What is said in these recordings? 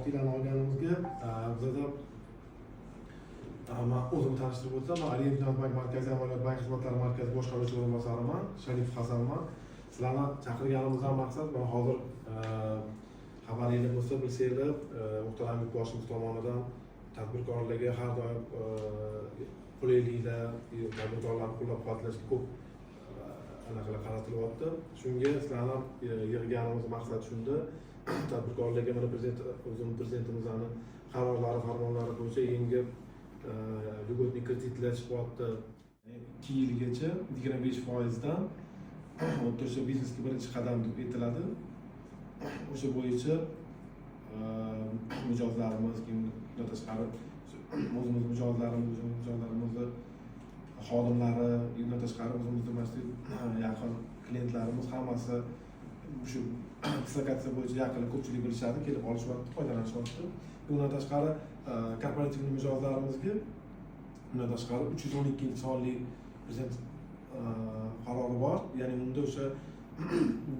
Vaqtinglarni olganimizga. Bizada man o'zimni tanishtirib o'tsam, man Orient Finans Bank Markaziy amaliyot bank xizmatlari markazi boshqaruvchi o'rinbosariman, Sharif Hasanman. Sizlarni chaqirganimizdan maqsad, mana hozir xabaringlar bo'lsa, bilsanglar, muhtaram yurtboshimiz tomonidan tadbirkorlarga har doim qulayliklar, tadbirkorlarni qo'llab quvvatlashga ko'p anaqalar qaratilyapti. Shunga sizlarni yig'ganimiz maqsad shunda, tadbirkorlarga mana prezident, o'zimiz prezidentimizni qarorlari, farmonlari bo'yicha yangi льготный kreditlar chiqyapti. 2 yilgacha 25 foizdan, o'sha biznesga birinchi qadam deb aytiladi, o'sha bo'yicha mijozlarimiz, keyin undan tashqari o'zimiz mijozlarimiz, mijozlarimizni xodimlari, undan tashqari o'zimizni mana shu yaqin klientlarimiz hammasi shu dislokatsiya bo'yicha yaqin ko'pchilik bilishadi, kelib olishyapti, foydalanishyapti. Undan tashqari корпоративный mijozlarimizga undan tashqari 312-sonli prezident qarori bor, ya'ni unda o'sha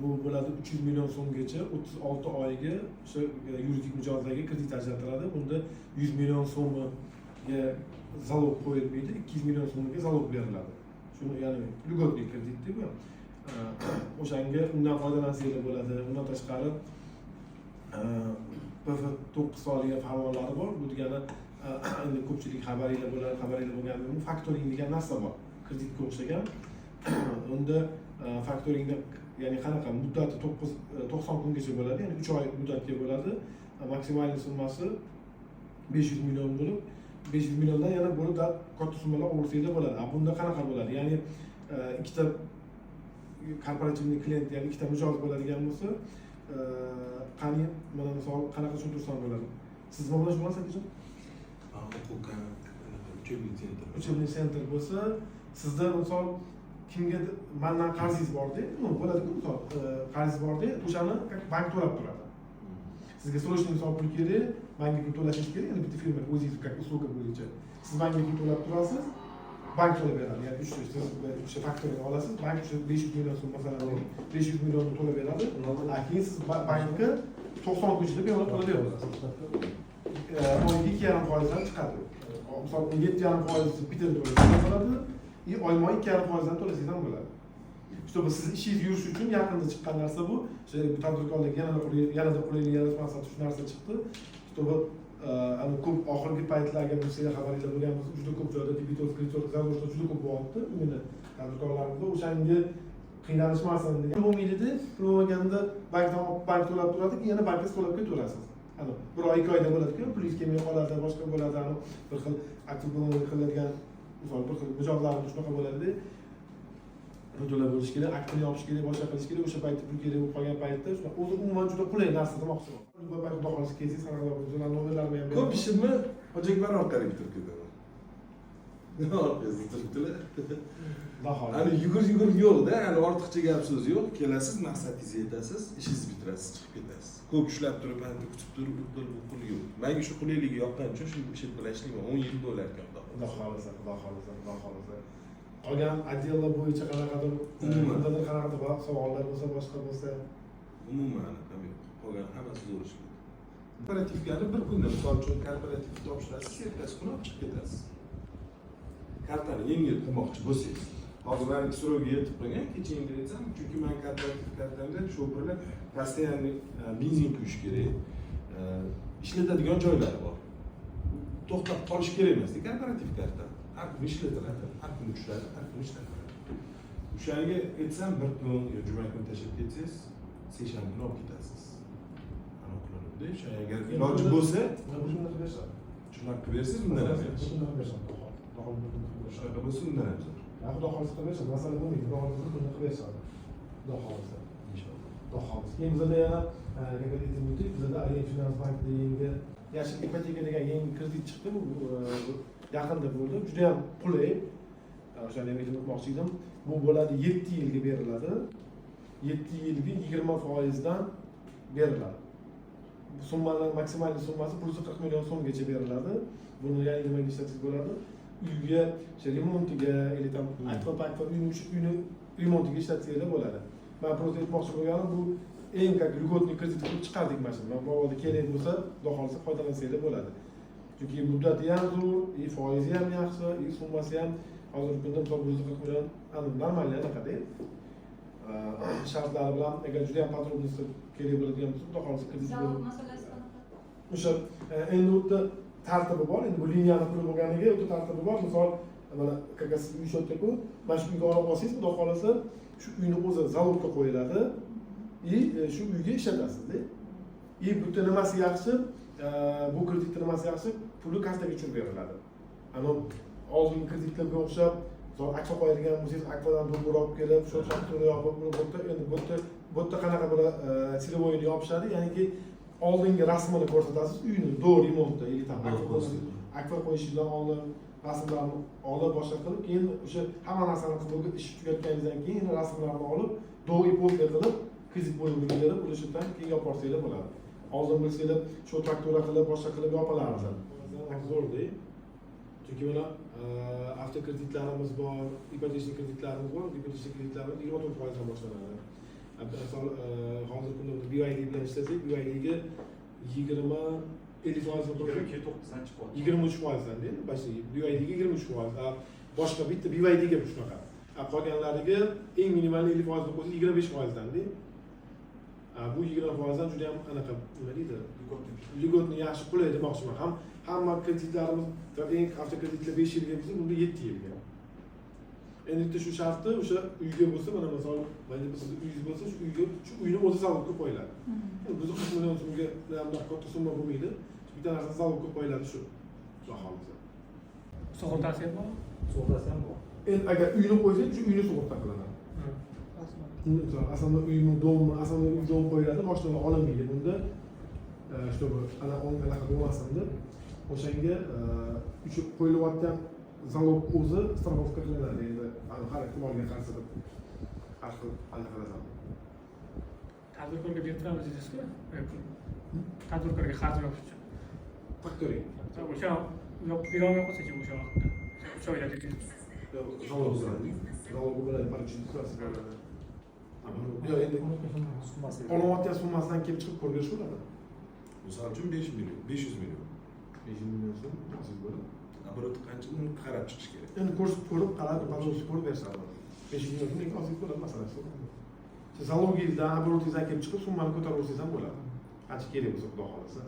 bu bo'ladi, 300 million so'mgacha 36 oyga o'sha yuridik mijozlarga kredit ajratiladi. Bunda 100 million so'miga залог qo'yilmaydi, 200 million so'mga залог beriladi. Shuni, ya'ni льготный kreditda bu. O'shanga undan foydalansanglar bo'ladi. Undan tashqari PF 9 sonli farmonlari bor. Bu degani endi ko'pchilik xabaringlar bo'ladi, xabaringlar bo'lgan, faktoring degan narsa bor, kreditga o'xshagan. Unda faktoringda, ya'ni qanaqa muddati, 90 kungacha bo'ladi, ya'ni 3 oy muddatga bo'ladi. Максимальный summasi 500 million bo'lib, 500 milliondan yana bo'lib katta summalar olsanglar bo'ladi. A bunda qanaqa bo'ladi? Ya'ni ikkita корпоративный klient, ya'ni ikkita mijoz bo'ladigan bo'lsa, qani, mana misol, qanaqa tushuntirsam bo'ladi? Siz nima bilan shug'ullanasiz, akajon? O'quv, учебный центр. Учебный центр bo'lsa, sizda misol kimga mandan qarzingiz borda, ну bo'ladiku, misol qarzingiz borda, o'shani как bank to'lab turadi. Sizga срочно misol pul kerak, bankka pul to'lashingiz kerak, ya'ni bitta firma o'zingiz как услуга bo'yicha siz bankka pul to'lab turasiz, bank to'lab beradi. Ya'ni uch siz o'sha faktoring olasiz, bank o'sha 500 million so'm, masalan, 500 millionni to'lab beradi, a keyin siz bankka 90 kun ichida bemalol to'lab berasiz. Oyiga 2,5 foizdan chiqadi. Misol, 7,5 foiz bittada to'lasangiz ham bo'ladi и oyma oy 2,5 foizdan to'lasangiz ham bo'ladi, чтобы sizni ishingiz yurishi uchun yaqinda chiqqan narsa bu. O'sha tadbirkorlarga yanada qulay, yanada qulaylik yaratish maqsadida shu narsa chiqdi, чтобы ani ko'p oxirgi paytlar, agar sizlar xabaringlar bo'lgan bo'lsa, juda ko'p joyda дебитор, кредитор задолженность juda ko'p bo'lyapti именно tadbirkorlarimizda. O'shanga qiynalishmasin degan. Pul bo'lmaydida, pul bo'lmaganda bankdan olib, bank to'lab turadi, keyin yana bankka siz to'lab ketaverasiz. Ani bir oy, 2 oyda bo'ladiku, pulingiz kelmay qoladi, boshqa bo'ladi. Ani bir xil aktiv qiladigan, misol, bir xil mijozlarimiz shunaqa bo'ladida, pul to'lab bo'lishi kerak, aktini yopish kerak, boshqa qilish kerak, o'sha paytda pul kerak bo'lib qolgan paytda shunaqa. O'zi umuman juda qulay narsa demoqchiman. Bu payt xudo xohlasa kelsangiz, qanaqa nomerlarimni ham Ko'p beraman. Ishimni Hoji Akbar orqali bitirib ketaman. Nima orqangizda turibdilar. Xudo xohlasa. Hani yugur yugur yo'qda, hani ortiqcha gap so'z yo'q. Kelasiz, maqsadingizga yetasiz, ishingizni bitirasiz, chiqib ketasiz. Ko'p ushlab turib, anta kutib turib, u qil, bu qil yo'q. Menga shu qulayligi yoqqani uchun shu ish bilan ishlayman. 10 yil bo'lar ekan, xudo Xudo xohlasa, xudo xohlasa, xudo xohlasa. Qolgan отдел lar bo'yicha qanaqadir Umuman. kimdadir qanaqadir savollar bo'lsa, boshqa bo'lsa. Umuman anaqam yo'q. Qolgan hammasi zo'r ishlaydi. Корпоративкani bir kunda, misol uchun, korporativ topshirasiz, ertasi kuni olib chiqib ketasiz. Kartani yengil qilmoqchi bo'lsangiz. Hozir maniki срок ga yetib qolgan, kecha endi aytsam, chunki man korporativ kartamda shopirlar постоянный benzin quyish kerak. Ishlatadigan joylari bor. To'xtab qolish kerak emasda korporativ karta. Har kuni ishlatiladi, har kuni tushadi, har kuni ishlatiladi. O'shanga aytsam, bir kun yo juma kuni tashlab ketsangiz, seshanba kuni olib ketasiz. Anavi qilinibdi. O'sha agar iloji bo'lsa, Bir kunda qilib berishadi. Shunaqa qilib bersangiz, undan ham Bir yaxshi. kunda qilib berishadi, xudo xohlasa. Xudo xohlasa, bir kunda qilib berishadi. Shunaqa bo'lsa, undan ham zo'r. Ya, xudo xohlasa qilib berishadi, masala bo'lmaydi. Xudo xohlasa, bir kunda qilib berishadi. Xudo xohlasa. Inshaalloh. Xudo xohlasa. Keyin bizada yana agar aytib o'tdik, bizada Orient Finans bankida yangi yashil ipoteka degan yangi kredit chiqdi. Bu yaqinda bo'ldi. Juda ham qulay. O'shani ham aytib o'tmoqchi edim. Bu bo'ladi, 7 yilga beriladi. 7 yilga 20 foizdan beriladi. Bu summani maksimal summasi 140 million so'mgacha beriladi. Buni ya'ni nimaga ishlatsangiz bo'ladi? Uyga, o'sha remontiga или там akfa pakfa uyni remontiga ishlatsanglar bo'ladi. Man просто aytmoqchi bo'lganim, bu Eng как льготный kredit qilib chiqardik mana shuni. Mabodo kerak bo'lsa, xudo xohlasa, foydalansanglar bo'ladi. Chunki muddati ham zo'r, и foizi ham yaxshi, и summasi ham hozirgi kunda, misol, 140 million нормальный anaqada. Shartlari bilan, agar juda ham подробности kerak bo'ladigan bo'lsa, xudo xohlasa, kredit Залог bo'lib masalasi qanaqa? O'sha endi u yerda tartibi bor. Endi bu liniyani puli bo'lganiga u yerda tartibi bor. Misol, mana как раз uy счет ku, mana shu uyga olib olsangiz, xudo xohlasa, shu uyni o'zi залог ga qo'yiladi и shu uyga ishlatasizda. И bu yerda nimasi yaxshi, bu kreditni nimasi yaxshi, puli kartaga tushirib beriladi. Anavi oldingi kreditlarga o'xshab, misol, akfa qo'yadigan bo'lsangiz, akfadan договор olib kelib, счет faktura yopib, uni bu yerda, endi bu yerda qanaqa bo'ladi, целевой ni yopishadi, ya'niki oldingi rasmini ko'rsatasiz uyni, до ремонта или там akfa qo'yishingizdan oldin rasmlarni olib, boshqa qilib, keyin o'sha hamma narsani qilib, ish tugatganingizdan keyin rasmlarni olib, до и после qilib, kredit bo'limiga berib, o'sha yerdan keyin yopib yuborsanglar bo'ladi. Oldin bilsanglar, shu faktura qilib, boshqa qilib yopilardi. Zo'rda, chunki mana avtokreditlarimiz bor, ипотечный kreditlarimiz bor. Ипотечный kreditlarimiz 24%dan boshlanadi. Misol, hozirgi kunda BYD bilan ishlasak, BYDga 20, 50% 22 to'qqiz chiqyapti. 23%dan deydi почти. BYDga 23%, boshqa bitta BYDga shunaqa, qolganlariga eng minimal 50% qo'ysa, 25%dan deydi. Bu 20%dan juda ham anaqa, nima deydi, льготный, yaxshi, qulay demoqchiman. Ham hamma kreditlarimiz, eng avtokreditlar 5 yilga bo'lsa, bunda 7 yilga. Endi bitta shu sharti, o'sha uyga bo'lsa, mana misol, mana sizni uyingiz bo'lsa, shu uyga, shu uyni o'zi залог ga qo'yiladi. Endi 140 million so'mga bunaqa katta summa bo'lmaydi. Bitta narsa залог ga qo'yiladi shu, xudo xohlasa. Sug'urtasi ham bormi? Sug'urtasi ham bor. Endi agar uyni qo'ysangiz, shu uyni sug'urta qilinadi. Misol, основной uymi, дом mi, основной uy, дом qo'yiladi, moshinalar olinmaydi bunda, чтобы ana anaqa bo'lmasin deb. O'shanga o'sha qo'yilayotgan залог o'zi страховка qilinadi. Endi har ehtimolga qarshi deb har xil anaqalar. Tadbirkorga berib turamiz dedingizku, pul. Tadbirkorga qarz yopish uchun. Faktoring. O'sha berolmay qolsachi o'sha vaqtda? 3 oyda dedingiz. Залог bo'ladi, залог bo'ladi, поручительство si bo'ladi. Yo'q, endi Summasi. Olinayotgan summasidan kelib chiqib ko'rib berishaveradi. Misol uchun, 5 million, 500 million. 500 million so'm olsangiz bo'ladi. Оборот i qancha, uni qarab chiqish kerak. Endi ko'rsib, ko'rib, qarab, подробности ko'rib berishadi. 500 million so'm lekin olsangiz bo'ladi, masalasi yo'q. Siz залог ingizdan, оборот ingizdan kelib chiqib summani ko'taraversangiz ham bo'ladi, qancha kerak bo'lsa, xudo xohlasa.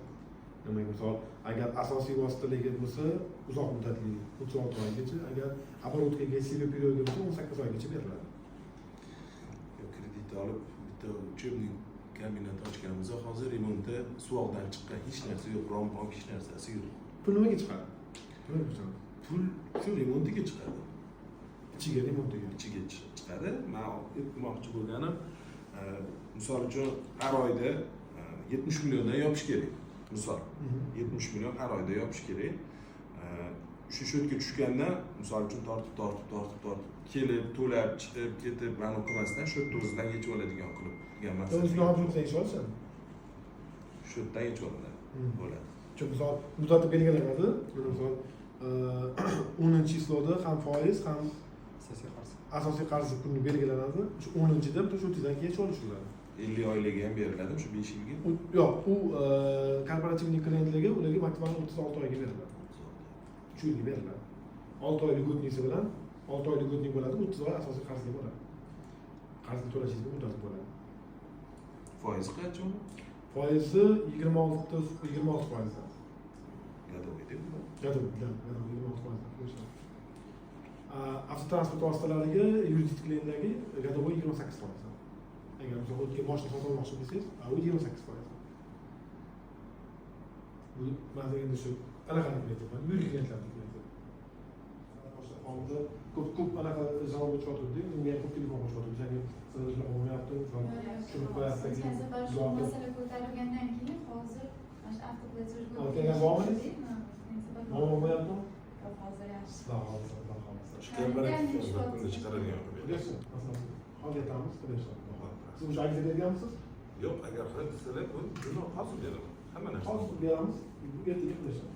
Nimaga, misol, agar asosiy vositaligi bo'lsa, uzoq muddatli, 36 oygacha, agar оборотка ga, период ga bo'lsa, 18 oygacha beriladi. Kredit olib, bitta учебный kabinet ochganmiz. Hozir remontda suvoqdan chiqqan hech narsa yo'q, rom pom hech narsasi yo'q. Pul nimaga chiqadi, nimaga chiqadi? Pul shu remontiga chiqadi. Ichiga, remontiga. Ichiga chiqadi. Man aytmoqchi bo'lganim, misol uchun, har oyda 70 milliondan yopish kerak, misol, 70 million har oyda yopish kerak. Shu счет ga tushganda, misol uchun, tortib, tortib, tortib, tortib kelib, to'lab, chiqib ketib, mana qilmasdan, shu yerda o'zidan yechib oladigan qilib degan maqsad. O'ziga hozir yechib olsa. Shu yerdan yechib oladi, bo'ladi. Chunki, misol, muddati belgilanadi. Mana, misol, 10-число da ham foiz, ham Asosiy qarz. Asosiy qarz kuni belgilanadi. Shu 10-da bitta shu o'ttizdan keyin yechib olishiladi. 50 oyliga ham beriladimi shu 5 yilga? Yo'q, u корпоративный klientlarga, ularga maksimal 36 oyga beriladi, 3 yilga beriladi. 6 oy льготный si bilan, 6 oy льготный bo'ladi, 30 oy asosiy qarzga bo'ladi, qarzni to'lashingizga muddat bo'ladi. Foizi qancha uni? Foizi 26, 26%dan. Годовой deb. Годовой, да, годовой 26%. Avtotransport vositalariga, yuridik klientlarga годовой 28%. Agar, misol, o'tga moshina sotib olmoqchi bo'lsangiz, u 28%. Bu man endi shu anaqani aytyapman, yuridik klientlarni aytyapman. Hozir ko'p ko'p anaqa жалоба tushyotgandi, unga ham ko'p telefon qilishyapti, bizlarga sizlar shunaqa bo'lmayapti, tushirib qo'yapti. O'tgan safar shu masala ko'tarilgandan keyin hozir mana shu автоплатеж O'tgan bormi? Muammo bo'lyaptimi? Yo'q, hozir yaxshi. Xudo xohlasa, xudo xohlasa. Shu korporativ bir kunda chiqaradigan qilib Bilyapsiz, masalan, hozir aytamiz, qilib. Siz o'sha ariza berganmisiz? Yo'q, agar qilib desalar, buni hozir beraman hamma narsani. Hozir beramiz, ertaga qilishadi.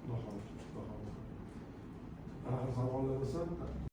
Xudo xohlasa, xudo xohlasa. Anaqa savollar bo'lsa.